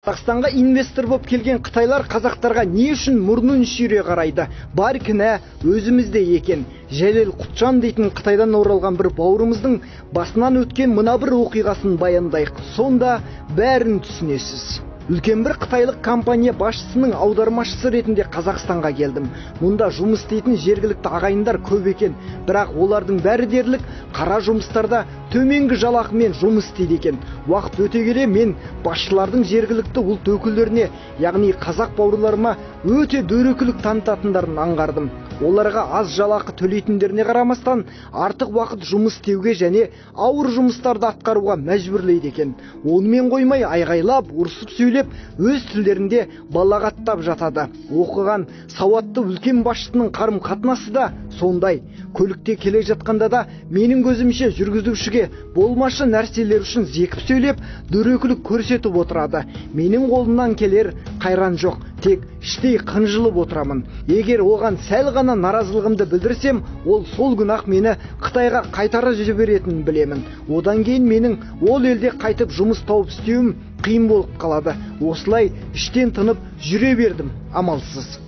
Қазақстанға инвестор боп келген қытайлар қазақтарға не үшін мұрнын шүйіре қарайды? Бар кінә өзімізде екен. Жәлел Құтжан дейтін Қытайдан оралған бір бауырымыздың басынан өткен мына бір оқиғасын баяндайық. Сонда бәрін түсінесіз. Үлкен бір қытайлық компания басшысының аудармашысы ретінде Қазақстанға келдім. Мұнда жұмыс істейтін жергілікті ағайындар көп екен, бірақ олардың бәрі дерлік қара жұмыстарда төменгі жалақымен жұмыс істейді екен. Уақыт өте келе мен басшылардың жергілікті ұлт өкілдеріне, яғни қазақ бауырларыма өте дөрекілік танытатындарын аңғардым. Оларға аз жалақы төлейтіндеріне қарамастан артық уақыт жұмыс істеуге және ауыр жұмыстарды атқаруға мәжбүрлейді екен. Онымен қоймай айғайлап, ұрсып сөйлеп, өз тілдерінде балағаттап жатады. Оқыған сауатты үлкен басшысының қарым-қатынасы да сондай. Көлікте келе жатқанда да менің көзімше жүргізушіге болмашы нәрселер үшін зекіп сөйлеп, дөрекілік көрсетіп отырады. Менің қолымнан келер қайран жоқ, тек іштей қынжылып отырамын. Егер оған сәл ғана наразылығымды білдірсем, ол сол күні-ақ мені Қытайға қайтара жіберетінін білемін. Одан кейін менің ол елде қайтып жұмыс тауып істеуім қиын болып қалады. Осылай іштен тынып жүре бердім, амалсыз.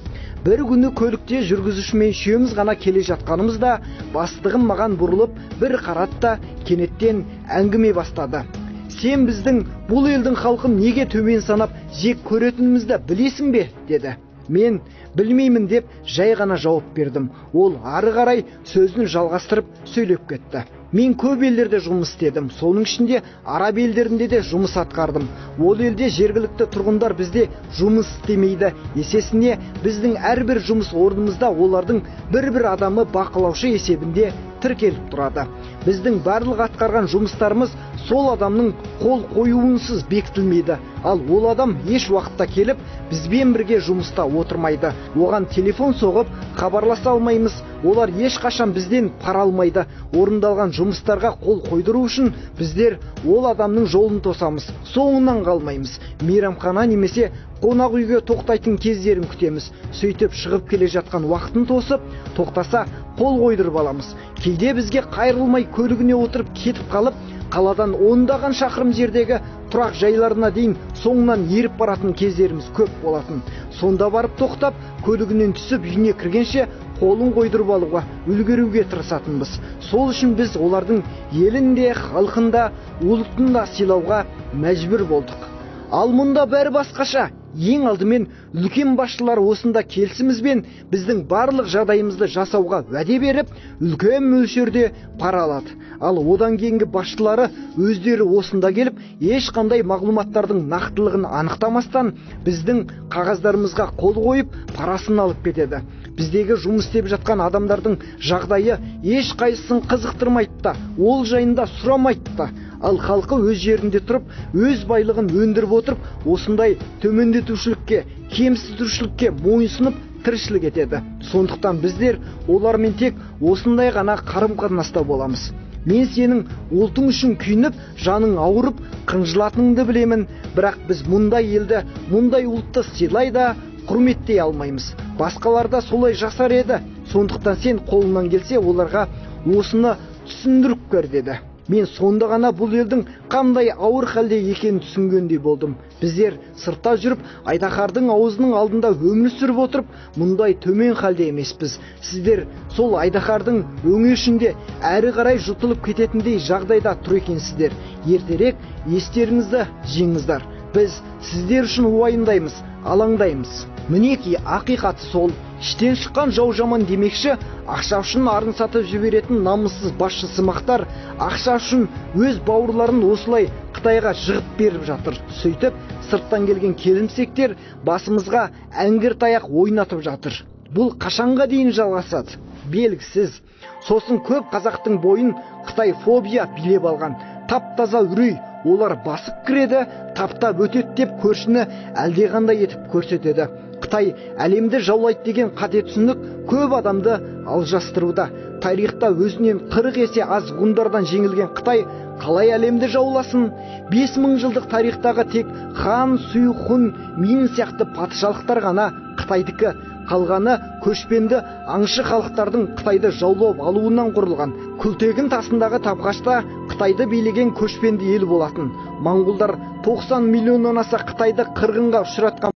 Бір күні көлікте жүргізушімен үшеуміз ғана келе жатқанымызда бастығым маған бұрылып бір қарады да кенеттен әңгіме бастады. Сен біздің бұл елдің халқын неге төмен санап жек көретінімізді білесің бе? Деді. Мен білмеймін деп жай ғана жауап бердім. Ол ары қарай сөзін жалғастырып сөйлеп кетті. Мен көп елдерде жұмыс істедім, соның ішінде араб елдерінде де жұмыс атқардым. Ол елде жергілікті тұрғындар бізде жұмыс істемейді. Есесіне біздің әрбір жұмыс орнымызда олардың бір-бір адамы бақылаушы есебінде тіркеліп тұрады. Біздің барлық атқарған жұмыстарымыз сол адамның қол қоюынсыз бекітілмейді. Ал ол адам еш уақытта келіп, бізбен бірге жұмыста отырмайды. Оған телефон соғып, хабарласа алмаймыз. Олар ешқашан бізден пара алмайды. Орындалған жұмыстарға қол қойдыру үшін біздер ол адамның жолын тосамыз, соңынан қалмаймыз. Мейрамхана немесе қонақ үйге тоқтайтын кездерін күтеміз. Сөйтіп шығып келе жатқан уақытын тосып, тоқтаса қол қойдырып аламыз. Кейде бізге қайырылмай көлігіне отырып кетіп қалып, қаладан ондаған шақырым жердегі тұрақ жайларына дейін соңынан еріп баратын кездеріміз көп болатын. Сонда барып тоқтап, көлігінен түсіп үйіне кіргенше қолын қойдырып алуға үлгеруге тырысатынбыз. Сол үшін біз олардың елін де, халқын да, ұлтын да сыйлауға мәжбүр болдық. Ал мұнда бәрі басқаша. Ең алдымен үлкен басшылар осында келісімізбен біздің барлық жағдайымызды жасауға уәде беріп, үлкен мөлшерде пара алады. Ал одан кейінгі басшылары өздері осында келіп, ешқандай мағлұматтардың нақтылығын анықтамастан біздің қағаздарымызға қол қойып, парасын алып кетеді. Біздегі жұмыс істеп жатқан адамдардың жағдайы ешқайсысын қызықтырмайды да, ол жайында сұрамайды да. Ал халқы өз жерінде тұрып, өз байлығын өндіріп отырып, осындай төмендетушілікке, кемсітушілікке мойынсұнып тіршілік етеді. Сондықтан біздер олармен тек осындай ғана қарым-қатынаста боламыз. Мен сенің ұлтың үшін күйініп, жаның ауырып, қынжылатыныңды білемін, бірақ біз мұндай елді, мұндай ұлтты сыйлай да, құрметтей алмаймыз. Басқалар да солай жасар еді. Сондықтан сен қолыңнан келсе оларға осыны түсіндіріп көр, деді. Мен сонда ғана бұл елдің қандай ауыр халде екенін түсінгендей болдым. Біздер сыртта жүріп, айдаһардың аузының алдында өмір сүріп отырып, мұндай төмен халде емеспіз. Сіздер сол айдаһардың өңешінде әрі қарай жұтылып кететіндей жағдайда тұр екенсіздер. Ертерек естеріңізді жиыңыздар. Біз сіздер үшін уайымдаймыз, алаңдаймыз. Мінекей ақиқат сол. Іштен шыққан жау жаман демекші, ақша үшін арын сатып жіберетін намыссыз басшы сымақтар ақша үшін өз бауырларын осылай Қытайға жығып беріп жатыр. Сөйтіп, сырттан келген келімсектер басымызға әңгір таяқ ойнатып жатыр. Бұл қашанға дейін жалғасады? Белгісіз. Сосын көп қазақтың бойын Қытай фобия билеп алған. Тап-таза үрей, олар басып кіреді, таптап өтеді деп көршіні әлдеқандай етіп көрсетеді. Қытай әлемді жаулайды деген қате түсінік көп адамды алжастыруда. Тарихта өзінен 40 есе аз ғұндардан жеңілген Қытай қалай әлемді жауласын? 5000 жылдық тарихтағы тек Хан, Суй, Хун, Мин сияқты патшалықтар ғана Қытайдікі. Қалғаны көшпенді аңшы халықтардың Қытайды жаулап алуынан құрылған. Күлтегін тасындағы табғашта Қытайды билеген көшпенді ел болатын. Моңғолдар 90 миллионнан аса қытайды қырғынға ұшыратқан.